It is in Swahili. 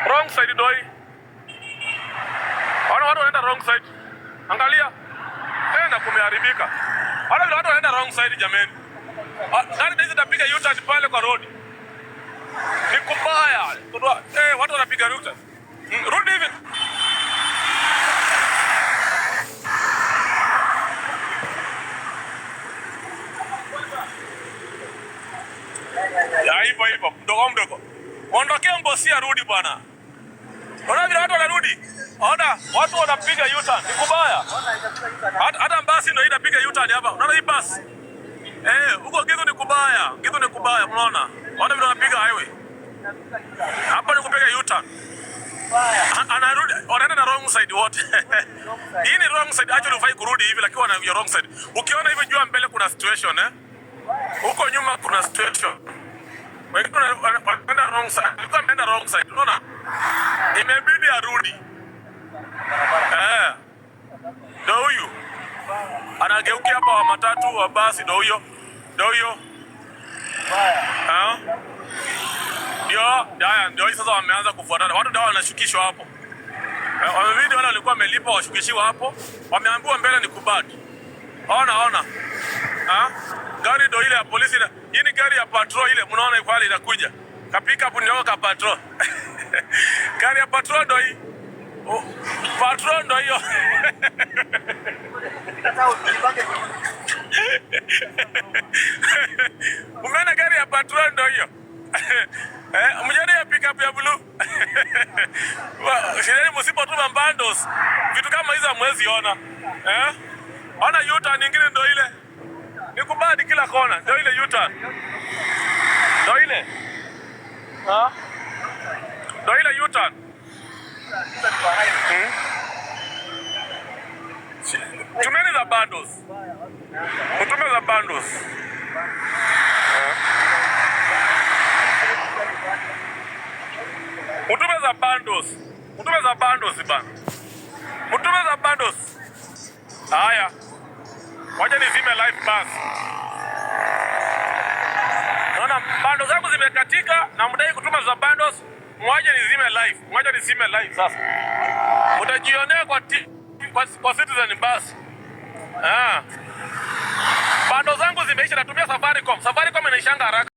Wrong side doi. Ona watu wanaenda wrong side. Angalia. Tena kumeharibika. Ona vile watu wanaenda wrong side jameni. Ah, gari hizi zitapiga U-turn pale kwa road. Ni kubaya. Eh, watu wanapiga U-turn. Rudi hivi. Ya hivyo hivyo, mdogo mdogo. Ondokee mbosi arudi bwana. Ona vile watu wanarudi. Ona watu wanapiga U-turn. Ni kubaya. Hata basi ndio inapiga U-turn hapa. Unaona hii basi? Eh, huko Githu ni kubaya. Githu ni kubaya, unaona? Ona vile wanapiga highway. Hapa ni kupiga U-turn. Anarudi, wanaenda na wrong side wote. Hii ni wrong side. Actually hufai kurudi hivi lakini wana wrong side. Ukiona hivi jua mbele kuna situation eh. Huko nyuma kuna situation. Wengine wanaenda wrong side. Alikuwa ameenda wrong side. Unaona? Imebidi arudi. Eh. Ndio huyu. Anageukia hapa wa matatu wa basi ndio huyo. Ndio huyo. Ah. Ndio, haya ndio hii sasa wameanza kufuatana. Watu ndio wanashukishwa hapo. Eh, wamebidi wale walikuwa wamelipa washukishiwa hapo. Wameambiwa mbele ni kubad. Ona ona. Ah? Gari ndio ile ya polisi. Hii ni gari ya patrol ile mnaona iko pale inakuja. Kapika hapo ndio ka patrol. Gari ya patrol ndio hii. Oh, patrol ndio hiyo. Umeona gari ya patrol ndio hiyo. Eh, mjani ya pick up ya blue. Shidani msipotuma bundles, vitu kama hizo hamwezi ona. Eh? Ona U-turn nyingine ndio ile. Nikubadi kila kona, ndio ile U-turn. Ndio ile. Ha? Ndio ile U-turn. Hmm? Tumeni za bundles. Mtume za bundles. Eh? Mtume za bundles. Mtume za bundles bana. Mtume za bundles. Haya. Wacha nizime live basi. Naona bundles zangu zimekatika na mdai kutuma za bundles. Mwaje nizime live. Mwaje nizime live sasa. Mtajionea kwa Citizen basi. Ah. Bundles zangu zimeisha, natumia Safaricom. Safaricom inaishanga haraka.